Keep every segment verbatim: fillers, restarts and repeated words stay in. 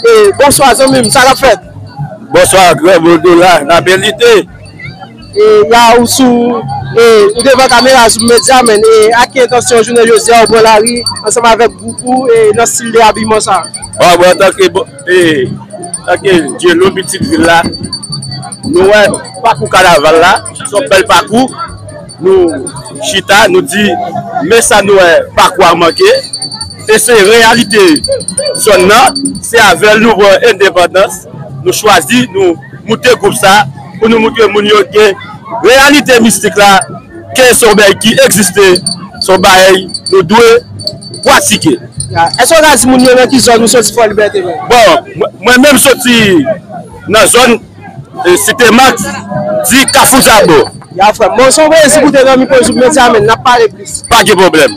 E, bonswa, zanmi m, sa k ap fèt? Bonswa, Gran Bodo la, nan bèl lide. E, ya ou sou, e, ou devan kamera sou medya, men, e, ak ki entansyon jounen jodi a ou pran lari ansanm avèk gwoup ou, e, nan stil de abiman sa? Bon, bon, antanke, bon, e, antanke Dyelo, pitit vil la, nou wè pakou kanaval la, se yon bèl pakou. Nou chita, nou di, men sa nou wè pakou a manke. E se reyalite zòn nan, se avè l nou pran endepandans, nou chwazi, nou moute gwoup sa, pou nou moutre moun yo ke reyalite mistik la, ke se yon bagay ki egziste, se yon bagay nou dwe pratike. Ya, èske w ka di moun yo nan ki zòn ou soti Fò Libète menm? Bon, mwen, mwen menm soti nan zòn, e, Site Maks, di Kafou Zabo. Ya, frè m. Bon, se yon plezi pou w te nan mikwo Zouk Medya, men n ap pale plis. Pa gen pwoblèm.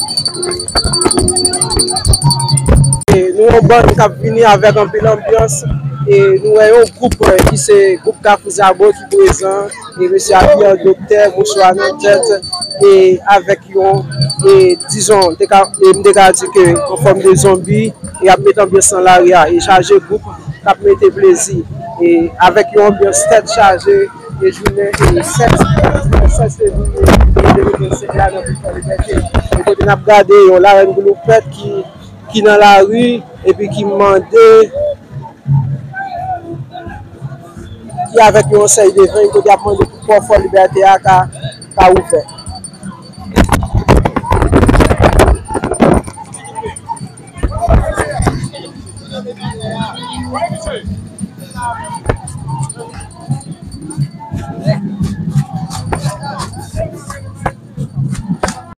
E nou yon bann k ap vini avèk anpil anbyans. E nou wè yon gwoup, e, ki se gwoup Kafou Zabo ki prezan. E mesye abiye an doktè, mouchwa nan tèt. E avèk yon, e dizon, te ka, e m te ka di ke yon fòm de zonbi, e ap met anbyans nan lari a, e chaje gwoup k ap mete plezi, e avèk yon anbyans tèt chaje, e jounen, e sèt, sèt fevriye de mil vennsenk la nan vil Fò Libète. E kote n ap gade yon larèn gwoupèt ki, ki nan lari, epi ki mande ki avèk yon sèy de ven, kote y ap mande pou pò Fò Libète a ka, ka ouvè.